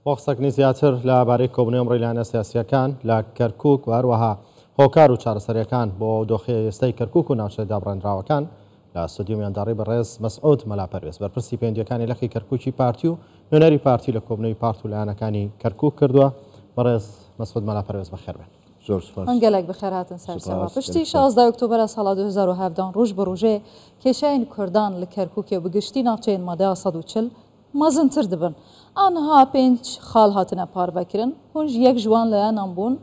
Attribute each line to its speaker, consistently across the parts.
Speaker 1: بۆ قسەکردنی زیاتر لە بارەی کۆبوونەوەی ئەمڕۆی لایەنە سیاسییەکان لە کەرکووک و هەروەها هۆکار و چارەسەرییەکان بۆ دۆخی ئێستای کەرکووک و ناوچە دابڕێنراوەکان لە ستۆدیۆ میوانداری بەڕێز مەسعود مەلا پەروێز بەرپرسی پەیوەندییەکانی لقی کەرکووکی پارتی و نوێنەری پارتی لە کۆبوونەوەی پارت و لایەنەکانی کەرکووک کردووە. بەڕێز مەسعود مەلا پەروێز بەخێربێن.
Speaker 2: زۆر سوپاس.
Speaker 3: من گەلەک بەخێر هاتن سەر چاوە.
Speaker 2: سوپاس
Speaker 3: پشتی
Speaker 2: گەلەک سوپاس.
Speaker 3: 16 ئۆکتۆبەرا ساڵا 2017 ڕوژ بە ڕوژێ کێشەین کوردان لە کەرکوکێ و بە گشتی ناوچەین مادەیا 140 مەزنتر دبن. ئانها پێنج خاڵ هاتنە پارڤەکرن. هون ژ یەک ژ وان لایەنان بوون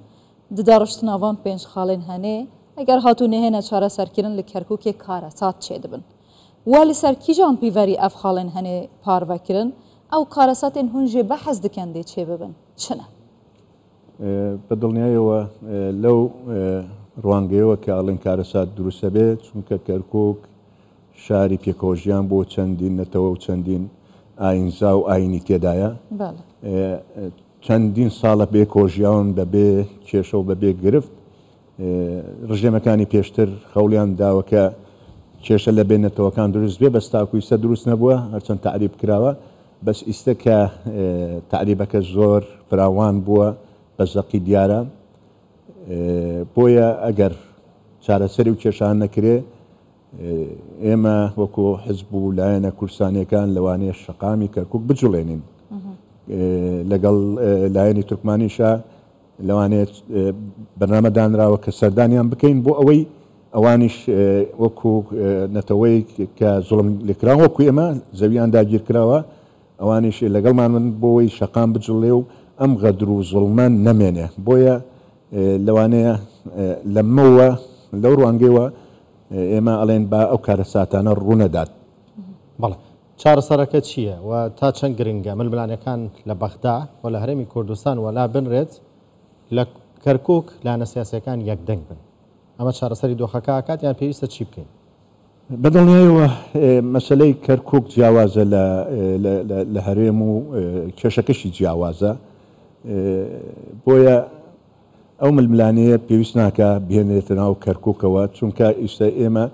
Speaker 3: د داڕشتنا ڤان پێنج خاڵێن هەنێ ئەگەر هاتوو نێهێنە چارەسەرکردن لە کەرکوکێ کارەسات چێ دبن. وە لەسەر کیژان پیڤەری ئەڤ خاڵێن هەنێ پارڤەکردن ئەو کارەساتێن هون ژێ بەحس دکەن دێ چێ ببن چنە؟
Speaker 2: بە دڵنیایەوە لەو ڕوانگەیەوە کە ئەڵێن کارەسات دروستە بێ، چونکە کەرکوک شاری پێکەوەژیان بۆ چەندین نەتەوە و چەندین ئاینزا و ئاینی تێدایە. چەندین ساڵە بێکۆژیاون بەبێ کێشە و بەبێ گرفت. ڕژێمەکانی پێشتر هەوڵیان داوە کە کێشە لە بێن نەتەوەکان دروست بێ، بەس تاکو ئیستا دروست نەبووە، هەرچەند تەعریب کراوە، بەس ئیستا کە تەعریبەکە زۆر فراوان بووە بە زەقی دیارە. بۆیە ئەگەر چارەسەری و کێشان نەکرێ، ئێمە وەکو حزب و لایەنە کوردستانیەکان لەوانەیە شەقامی کەرکوک بجوڵێنین. لەگەڵ لایەنی تورکمانیشا لەوانەیە بەرنامە دانراوە کە سەردانیان بکەین بۆ ئەوەی ئەوانیش وەکو نەتەوەیەک کە زوڵم لێکراون وەکو ئێمە زەویان داگیرکراوە ئەوانیش لەگەڵمان بن بۆ ئەوەی شەقام بجوڵێ و ئەم غەدر و زوڵمە نەمێنێ. بۆیە لەوانەیە لەمەوە لەو ڕوانگەیەوە ئێمە ئەڵێن با ئەو کارەساتانە ڕوونەدات.
Speaker 1: بەڵێ چارەسەرەکە چییە و تا چەند گرنگە ململانێکان لە بەغدا و لە هەرێمی کوردستان وەلا بنرێت لە کەرکوک لایەنە سیاسیەکان یەکدەنگ بن؟ ئەمە چارەسەری دۆخەکە ئەکات یان پێویستە چی بکەین؟
Speaker 2: بەدڵنیایەوە مەسەلەی کەرکوک جیاوازە لە هەرێم و کێشەکەشی جیاوازە، بۆیە ئەو ململانێیە پێویست ناکا بهێنرێتە ناو کەرکوکەوە، چونکە ئیستا ئێمە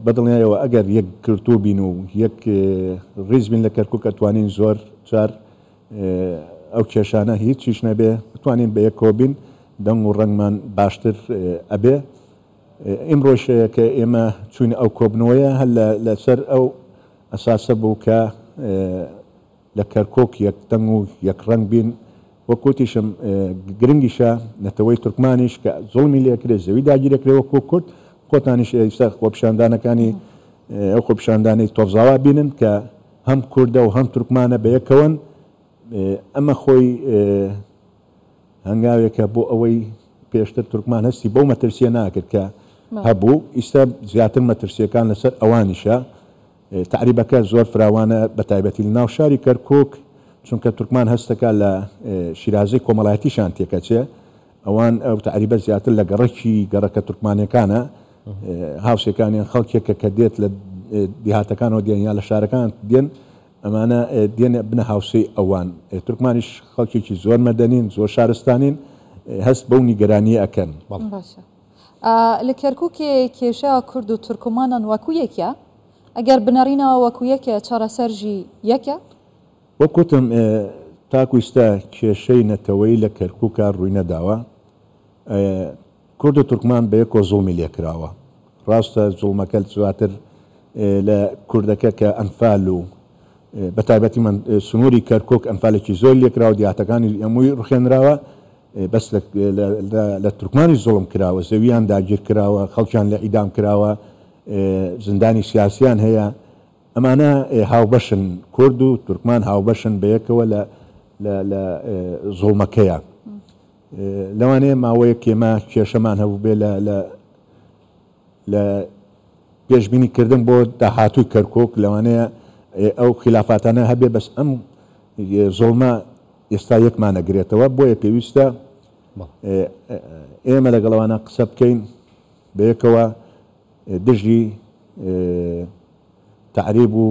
Speaker 2: بەدڵنیایەوە ئەگەر یەکگرتوو بین و یەک ڕیز بین لە کەرکوک ئەتوانین زۆر جار ئەو کێشانە هیچیش نەبێ بتوانین بە یەکەوە بین دەنگ و ڕەنگمان باشتر ئەبێ. ئیمڕۆش کە ئێمە چووینە ئەو کۆبنەوەیە هەر لەسەر ئەو ئەساسە بوو کە لە کەرکوک یەک دەنگ و یەک ڕەنگ بین، وەک وتیشم گرنگیشە نەتەوەی تورکمانیش کە زوڵمی لێکرێ زەوی داگیرەکرێ وەکو کورد، خۆتانیش ئێستا خۆپیشاندانەکانی ئەو خۆپیشاندانەی تۆپزاوا بینن کە هەم کوردە و هەم تورکمانە بەیەکەوەن، ئەمە خۆی هەنگاوێکە بۆ ئەوەی پێشتر تورکمان هەستی بەو مەترسیە ناکرد کە هەبوو، ئیستا زیاتر مەترسیەکان لەسەر ئەوانیشە. تەعریبەکە زۆر فراوانە بەتایبەتی لەناو شاری کەرکوک، چونکە تورکمان هەستەکا لە شیرازەی کۆمەڵایەتیشان تێکەچێ، ئەوان ئەو تەعریبە زیاتر لە گەڕەکی گەڕەکە تورکمانەکانە، هاوسێکانیان خەڵکێکە کە دێت لە دیهاتەکانەوە دێن یا لە شارەکان دێن، ئەمانە دێنە بنە هاوسێی ئەوان. تورکمانیش خەڵکێکی زۆر مەدەنین، زۆر شارستانین، هەست بەو نیگەرانییە ئەکەن.
Speaker 3: باشە لە کەرکوکێ کێشە کورد و تورکمانان وەکو یەکە؟ ئەگەر بنەڕینەوە وەکو یەکە چارەسەر ژی یەکە؟
Speaker 2: وەک وتم تاکو ئیستا کێشەی نەتەوەیی لە کەرکوکا ڕووی نەداوە. کورد و تورکمان بەیەکەوە زوڵمی لێکراوە. ڕاستە زوڵمەکە زیاتر لە کوردەکە کە ئەنفال و بەتایبەتی من سنووری کەرکوک ئەنفالێکی زۆر لێکراوە، دیاتەکانی هەمووی ڕوخێنراوە، بەس لە تورکمانی زوڵم کراوە، زەویان داگیر کراوە، خەڵکیان لە ئیدام کراوە، زیندانی سیاسیان هەیە. ئەمانە هاوبەشن، کورد و تورکمان هاوبەشن بەیەکەوە لە زوڵمەکەیە. لەوانەیە ماوەیەک ئێمە کێشەمان هەبووبێ لە لە لە پێشبینی کردن بۆ داهاتووی کەرکوک، لەوانەیە ئەو خیلافاتانە هەبێ، بەس ئەم زوڵمە ئێستا یەکمانەگرێتەوە، بۆیە پێویستە ئێمە لەگەڵ ئەوانە قسە بکەین بەیەکەوە دژی تەعریب و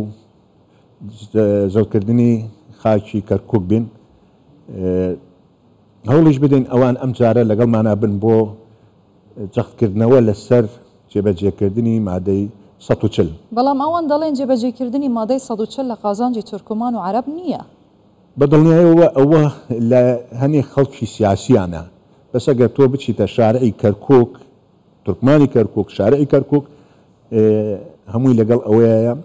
Speaker 2: زەوتکردنی خاکی کەرکوک بین. هەوڵیش بدەین ئەوان ئەمجارە لەگەڵمانا بن بۆ جەختکردنەوە لەسەر جێبەجێکردنی مادەی 140.
Speaker 3: بەڵام ئەوان دەڵێن جێبەجێکردنی مادەی 140 لە قازانجی تورکمان و عەرەب نییە.
Speaker 2: بە دڵنیایەوە ئەوە لە هەنێ خەڵکی سیاسیانە، بەس ئەگەر تۆ بچیتە شارعی کەرکوک، تورکمانی کەرکوک، شارعی کەرکوک هەمووی لەگەڵ ئەوەیە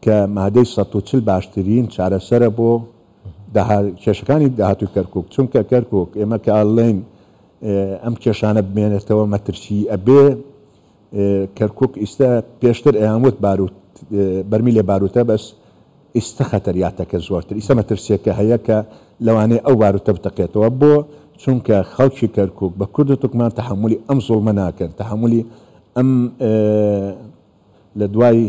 Speaker 2: کە مادەی 140 باشترین چارەسەرە بۆ کێشەکانی داهاتووی کەرکوک، چونکە کەرکوک ئێمە کە ئەڵێین ئەم کێشانە بمێنێتەوە مەترسی ئەبێ. کەرکوک ئیستا پێشتر ئەیان وت باروت بەرمیلێ باروتە بەس ئیستە خەتەریاتەکە زۆرتر ئیسە مەترسیەکە هەیە کە لەوانەیە ئەو باروتە بتەقێتەوە بۆ چونکە خەڵکی کەرکوک بە کورد و تورکمان تەحەمولی ئەم زوڵمە ناکەن تەحەمولی ئەم لە دوای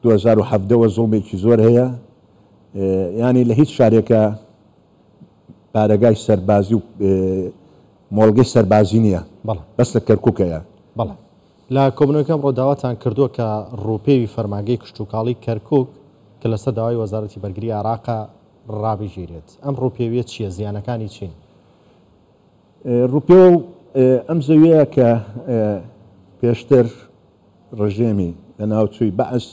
Speaker 2: 2017 وە زوڵمێکی زۆر هەیە یانی لە هیچ شارێکە بارەگای سەربازی و مۆڵگەی سەربازی نییە بەس لە کەرکوک هەیە.
Speaker 1: بەڵێ. لە کۆبوونەوەکەی ئەمڕۆ داواتان کردووە کە ڕووپێوی فەرمانگەی کشتوکاڵی کەرکوک کە لەسەر داوای وەزارەتی بەرگری عێراقە ڕابگیرێت. ئەم ڕووپێویە چییە؟ زیانەکانی چین؟
Speaker 2: ڕووپێو ئەم زەویە کە پێشتر ڕژێمی لەناوچووی بەعس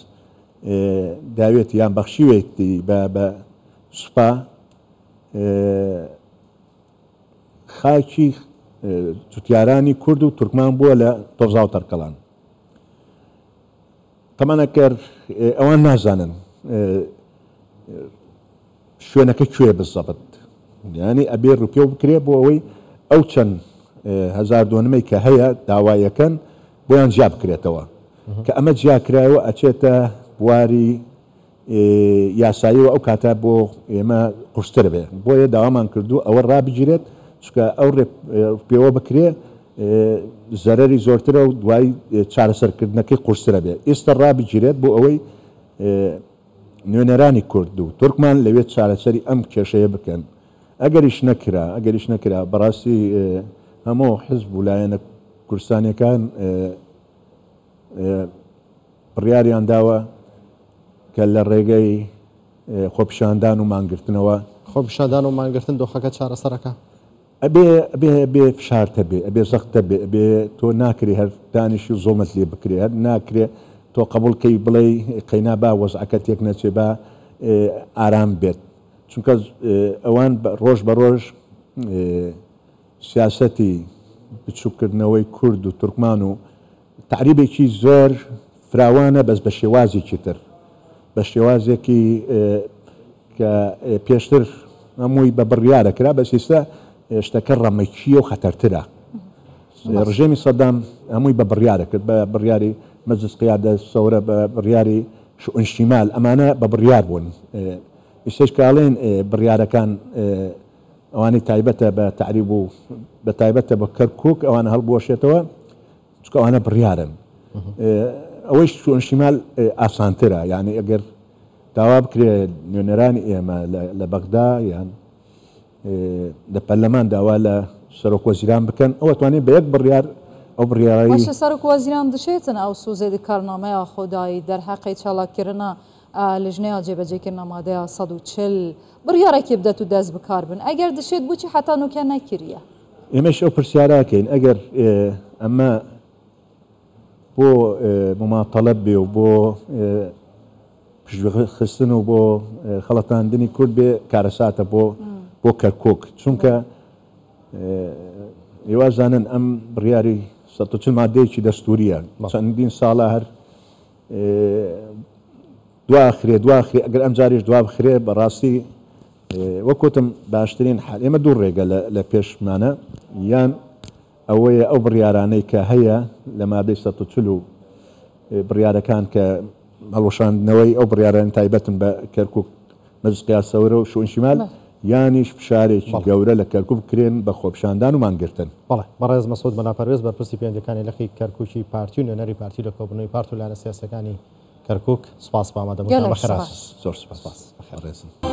Speaker 2: داوێتی یان بەخشیوێتی بە سوپا، خاکی جوتیارانی کورد و تورکمان بووە لە تۆزا و تەرکەڵان. تەمان ئەگەر ئەوان نازانن شوێنەکە کوێ بزەبت، یانی ئەبێ ڕوپێو بکرێ بۆ ئەوەی ئەو چەند هەزار دۆنمەی کە هەیە داوایەکەن بۆیان جیا بکرێتەوە، کە ئەمە جیا کرایەوە ئەچێتە بواری یاساییەوە ئەو کاتە بۆ ئێمە قورستر بێ، بۆیە داوامان کردووە ئەوە ڕابگیرێت، چونکە ئەو ڕێپێوە بکرێ زەرەری زۆرترە و دوای چارەسەرکردنەکەی قورسترە بێ. ئێستا ڕابگیرێت بۆ ئەوەی نوێنەرانی کورد و تورکمان لەوێ چارەسەری ئەم کێشەیە بکەن. ئەگەریش نەکرا، ئەگەریش نەکرا بەڕاستی هەموو حزب و لایەنە کوردستانیەکان بڕیاریان داوە کە لە ڕێگەی خۆپیشاندان و مانگرتنەوە.
Speaker 1: خۆپیشاندان و مانگرتن دۆخەکە چارەسەرەکا؟
Speaker 2: ئەبێ ئەبێ ئەبێ فشارت هەبێ، ئەبێ زەخت هەبێ، ئەبێ تۆ ناکرێ هەر دانیشی و زوڵمت لێ بکرێ، هەر ناکرێ تۆ قەبوڵ کەی بڵێی قەینا با وەزعەکە تێک نەچێ با ئارام بێت، چونکە ئەوان ڕۆژ بە ڕۆژ سیاسەتی بچوککردنەوەی کورد و تورکمان و تەعریبێکی زۆر فراوانە بەس بە شێوازێکی تر، بە شێوازێکی کە پێشتر هەمووی بە بڕیارە کرا، بەس ئێستا شتەکە ڕەمەکییە و خەتەرترە. ڕژێمی سەدام هەمووی بە بڕیارە کرد، بە بڕیاری مەجلس قیادە سەورە، بە بڕیاری شئون شیمال، ئەمانە بە بڕیار بوون. ئێستاش کە ئەڵێن بڕیارەکان ئەوانەی تایبەتە بە تەعریب و بە تایبەتە بە کەرکوک ئەوانە هەڵبوەشێتەوە، چونکە ئەوانە بڕیارن. ئەوەیش شئون شیمال ئاسانترە، یعنی ئەگەر داوا بکرێ نوێنەرانی ئێمە لە بەغدا یان لە پەرلەمان داوا لە سەرۆک وەزیران بکەن، ئەوە توانێت بە یەک بڕیار ئەو بڕیارەی
Speaker 3: باشە سەرۆک وەزیران دشێتن ئەو سوزێ د کارنامەیا خۆدای دەرهەقی چالاککردنا لیژنەیا جێبەجێکردنا مادەیا 140 بڕیارەکێ بدەت و دەست بکار بن ئەگەر دشێت بۆچی حەتا نوکە نەکریە؟
Speaker 2: ئێمەش ئەو پرسیارە ئەکەین ئەگەر ئەمە بۆ مماتەڵە بێ و بۆ پشتگوێ خستن و بۆ خەڵەتاندنی کورد بێ کارەساتە بۆ بۆ کەرکک چونکە ئێوە زانن ئەم بڕیاری 140 مادەیەکی دەستوریە چەندین ساڵە هەر دواخرێ دواخرێ ئەگەر ئەم جاریش دوا بخرێ بەڕاستی وەکوتم باشترین حال ئێمە دوو ڕێگە لە پێشمانە یان ئەوەیە ئەو بڕیارانەی کە هەیە لە مادەی 140 و بڕیارەکان کە هەڵوەشاندنەوەی ئەو بڕیارانە تایبەتن بە کەرکوک مەجلس قیاس سەورە و شئون شیمال یانیش فشارێکی گەورە لە کەرکوک بکرێن بە خۆپیشاندان و مانگرتن.
Speaker 1: بەڵێ بەڕێز مەسعود مەلا پەروێز بەرپرسی پەیوەندیەکانی لقی کەرکوکی پارتی و نوێنەری پارتی لە کۆبوونەوەی پارت و لایەنە سیاسیەکانی کەرکوک سوپاس بۆ ئامادەبوونتان
Speaker 3: گەلەک
Speaker 1: بەخێرهاتن.
Speaker 3: سوپاس.
Speaker 2: زۆر سوپاس.
Speaker 1: سوپاس. بەخێرهاتن.
Speaker 2: بەڕێزم.